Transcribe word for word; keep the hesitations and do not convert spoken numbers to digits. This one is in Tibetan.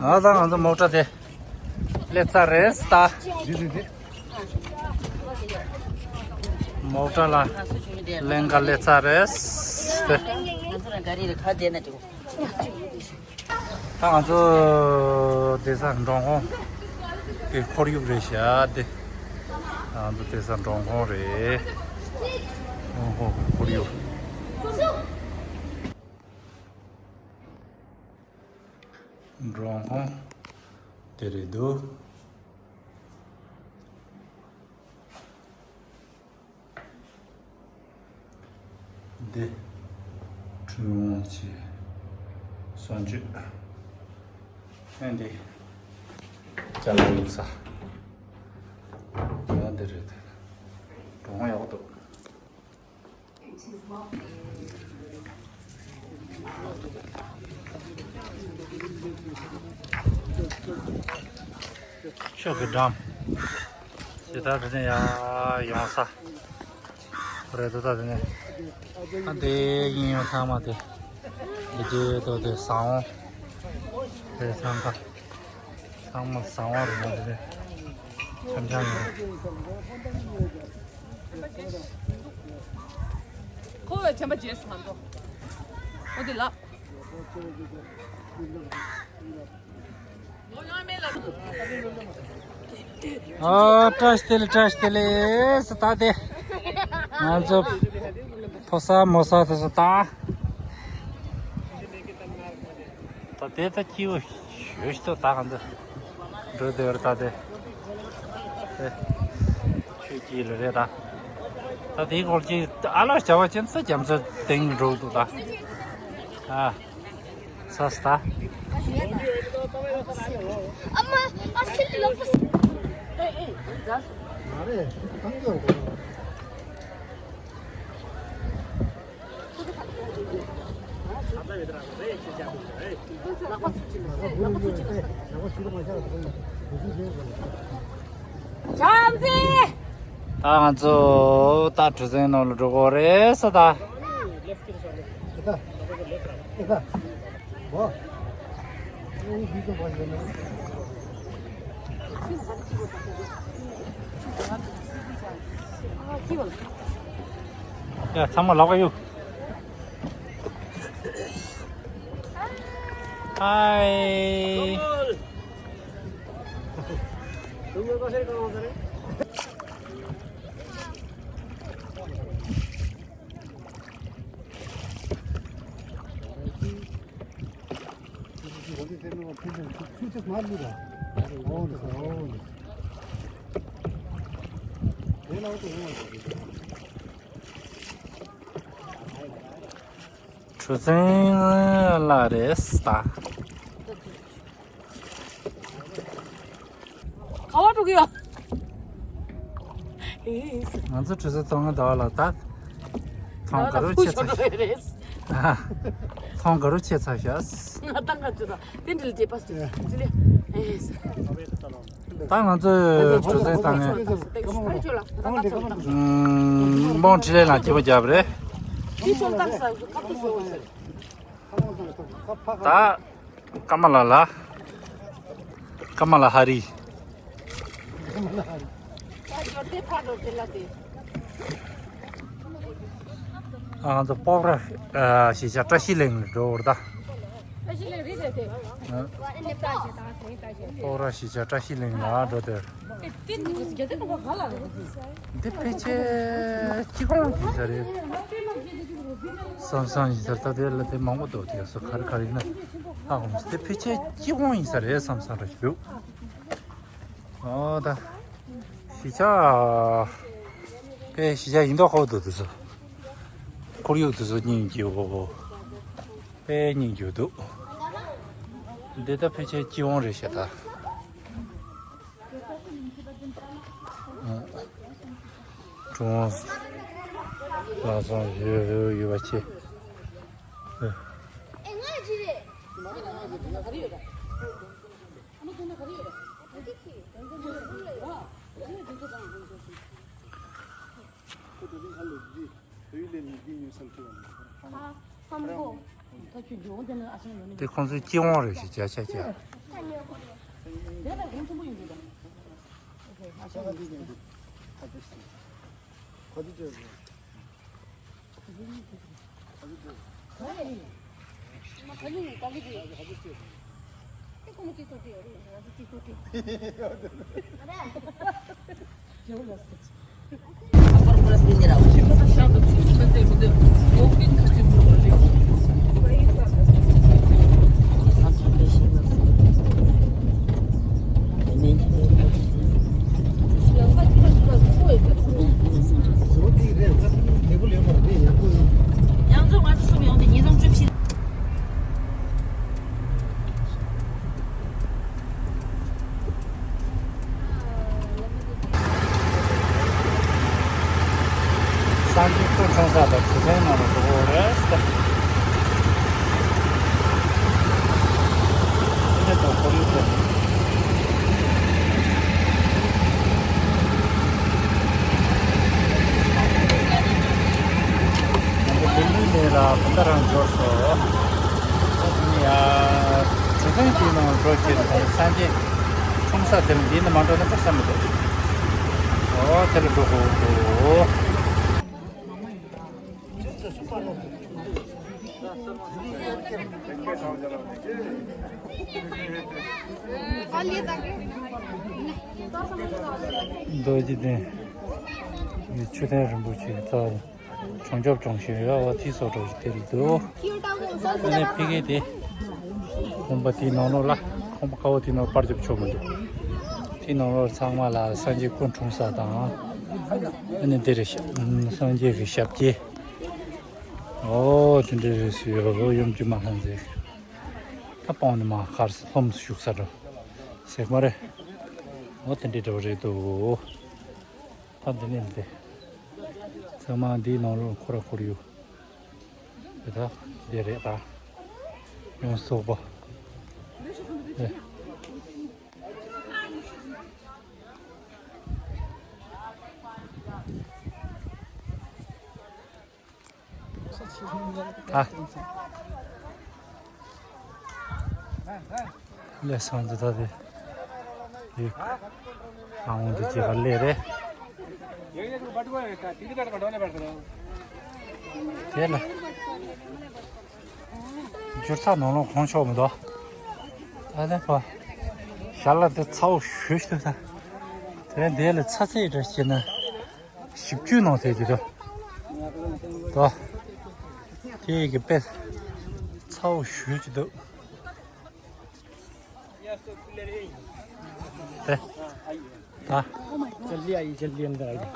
ཨ་ད་ང་ཚོ་མོག་ཊ་དེ་སླེབས་ཚར་རེད་ད། མོག་ཊ་ལ་ལེན་ག་སླེབས་ཚར་རེད་ད། ད་ང་ཚོ་བསྡད་ས་འབྲོང་ཁོང་གི་ཁོར་ཡུག་རེད་ཤག་དེ། ང་ཚོ་བསྡད་ས་འབྲོང་ཁོང་རེད། འབྲོང་ཁོང་གི་ཁོར་ཡུག་འབྲོང་ཁོང་དེ་རེད་འདུག་འདི་ཁྲུས་ཆེན་གསོལ་མཆོད། ཨ་འདི་ཅ་ལག་བླུགས་ས། ཡང་འདི་རེད། གྲོང་ཡག་འདུག་ཕྱོགས་ཀྱི་འགྲམ། ཇི་ལྟར་དེ་ནས་ཡར་ཡོང་ས་རེད་འདུག་ད་དེ་ནས་ཨ་དེ་ཡིན་ཡོང་ཚང་མ་དེ་དེ་དེ་དོ་དེ་ཟ་འོང་། དེ་ཚང་ཁ་ཚང་མ་ཟ་འོང་རེད་ན་དེ་ནས་འཆམ་འཆམ་ཡོང་། ཁོ་བའི་ཆམ་པ་རྗེས་སུ་མ་འགྲོ། ཨོ་དེ་ལ། ཨ་བཀྲ་ཤིས་བདེ་ལེགས། བཀྲ་ཤིས་བདེ་ལེགས་ཟེར་ད་དེ། ང་ཚོ་ཕོ་གསར་མོ་གསར་དེ་ཚོ་ད། ད་དེ་ད་སྐྱིད་པོ་ཞེ་ཞིག་ད་ང་ཚོ་འགྲོ་དེ་བར་ད་དེ། དེ་ཆོས་སྐྱིད་ལ་རེད་ད། ད་དེའི་སྐོར་གྱི་ཨ་ལ་བྱ་བ་ཅན་ས་རྒྱ་མཚོ་སྟེང་འགྲོ་འདུག་ད། ཨ། ཚ་སྟ། ཨ་མ་ཨ་སི་ལོ་པ། ཨེ་ཨེ་ཛ། མ་རེད་གང་གི་འོང་། ལག་པ་ཚུགས་ཅི་ལ་ཟེར། ལག་པ་ཚུགས་ཅི་ལ་ཟེར། ད་ང་ཚོ་ད་གྲུ་གཟིངས་ནང་ལ་འགྲོ་གི་རེད་ས་ད། ཡ་ཚང་མ་ལག་པ་གཡུག་ཧའི། གྲུ་གཟིངས་ལ་རེད་ད། ག་བ་འགྲོ་གི་ཡོད། ཨེ། ང་ཚོ་གྲུ་གཟིངས་གཏོང་གི་འདུག་ལ་ད། ཐོང་ག་རུ་ཆེ་ཚ་ཤག་ཐོང་ག་རུ་ཆེ་ཚ་ཤག་ང་ཏང་ག་ཚོད་དང་དེ་འདྲ་ལ་དེ་པ་སུ་ཅི་ལེ། ཨེ། ད་ང་ཚོས་གྲུ་གཟིངས་བཏང་ནས། ཨུམ། མོང་ཁྲི་ལེ་ལ་སྐྱིད་པོ་རྒྱབ་རེད། ད་ཀ་མ་ལ་ལ། ཀ་མ་ལ་ཧ་རི། ཕ་འབྱོར་ཏེ་ཕ་འབྱོར་ཏེ་ལ་དེ། ཨ་ང་ཚོ་སྤོག་ར་ཨ་གཞིས་ཆགས་བཀྲ་ཤིས་གླིང་ལ་འགྲོ་བར་ད། བཀྲ་ཤིས་གླིང་རེད་རེད་དེ། ཨ། ཨ་ནི་ལྟ་ཞེས་དང་ཟེར་ལྟ་ཞེས་དེ། སྤོག་ར་གཞིས་ཆགས་བཀྲ་ཤིས་གླིང་ལ་འགྲོ་དེར། ཨེ་དེ་འདི་ག་ཟེར་རྒྱ་དེ་ག་པར་ག་ལ་རེད། འདི་ཕལ་ཆེར་སྤྱི་ཁོངས་ཡིན་ས་རེད། བསམ་བསམ་ཡིན་ས་རེད། ད་དེ་ལ་དེ་མང་པོ་འདུག་དེ་སོ་ག་རེ་ག་རེ་ཡིན་ན་ཧ་གོ་མི་སྲིད། དེ་ཕལ་ཆེར་སྤྱི་ཁོངས་ཡིན་ས་རེད་བསམ་བསམ་རེ་ཞིག་འདུག་ཨོ་ད། གཞིས་ཆགས། དཔེ་གཞིས་ཆགས་ཡིན་མདོག་ཁ་པོ་འདུག་དེ་ཚོ། ཁོར་ཡུག་དེ་ཚོ་སྙིང་རྗེ་བོ། དཔེ་སྙིང་རྗེ་བོ་འདུག་འདི་ད་ཕལ་ཆེར་སྤྱི་ཁོངས་རེད་ཤག་ད། ཨ། ཀྲུང་དབྱང་ལགས་སོང་ཡོད་ཡོད་པ་ཆེ། ཨ། དེ་ཁོང་ཚོའི་སྤྱི་དབང་རེད་ཞེས་བྱ་བྱ་བྱ། སངས་རྒྱས་སྐུ་འཁྲུངས་ས་དང་གྲུ་གཟིངས་ནང་ལ་འགྲོ་གི་ཡོད་རེད། དེ་དང་ཁོར་ཡུག་དེ། ང་ཚོ་བདུད་འདུལ་ནས་ལ་བུམ་ཐང་རང་འབྱོར་སོང་། ད་དེ་ནས་ཡ་གྲུ་གཟིངས་དེའི་ནང་འགྲོ་བྱས་ནས་སངས་རྒྱས་འཁྲུངས་ས་དེ་ལ་འདི་ནས་མ་འགྲོ་ན་དཔེ་བསམ་མི་འདུག་ཨོ་དེ་ལ་འགྲོ་དགོས་འདུག་རྡོ་རྗེ་གདན། མཆོད་རྟེན་རིན་པོ་ཆེའི་རྩ་བ་བྱང་ཆུབ་ལྗོངས་ཞེས་ཡོད་པ་དེའི་སོ་འགྲོ་དེ་ལ་འདུག་ཨ་ནི་ཕ་གི་དེ་ཁང་པ་དེའི་ནང་ལོགས་ལ་ཁང་པ་དཀར་པོ་དེའི་ནང་ལོགས་པར་རྒྱབ་ཆོག་མི་འདུག་དེའི་ནང་ལོགས་ཚང་མ་ལ་སངས་རྒྱས་སྐུ་འཁྲུངས་ས་དང་། ཨ་ནི་འདི་རེད་ཤག་སངས་རྒྱས་ཀྱི་ཞབས་རྗེས། ཨོ་དེ་འདྲ་རེད་ཟེར་ཡོད་རེད། ཡུམ་གྱི་མ་ལྷ་མཛེས། ད་སྤང་ནས་མར་ཁར་ལྷུམས་སུ་བཞུགས་ས་འགྲོ། ཟེགས་མ་རེད། འོ་དེ་འདྲའི་འདྲ་བོ་རེད་འདུག་ད་འདི་ནས་འདི། ཚང་མ་འདིའི་ནང་ལོགས་ཁོ་ར་ཁོར་ཡུག་འདི་ད་འདི་རེད་ད། ཡང་སོག་པོ། ཨེ། ད། ལས་སང་དུ་ད་དེ། དེ། ཨ་འོང་དུ་དེ་ག་ལས་རེད། དེ་ལ། འགྱུར་ཚ་ནང་ལོགས་གོང་ཆོག་མི་འདུག་ད་ལས་པ། ཞལ་ལ་དེ་ཚ་བོ་ཞུ་ཞུ་ད། དེ་ལས་འདི་ལ་ཚ་ཚད་འདྲ་བྱས་ན། ཞིབ་འཇུག་གནང་ཟེར་གྱི་འདུག་ད། དེ་གི་དཔེ་ཚ་བོ་ཞུ་གི་འདུག་དེ། ད། जल्दी आइए, जल्दी अंदर आइए।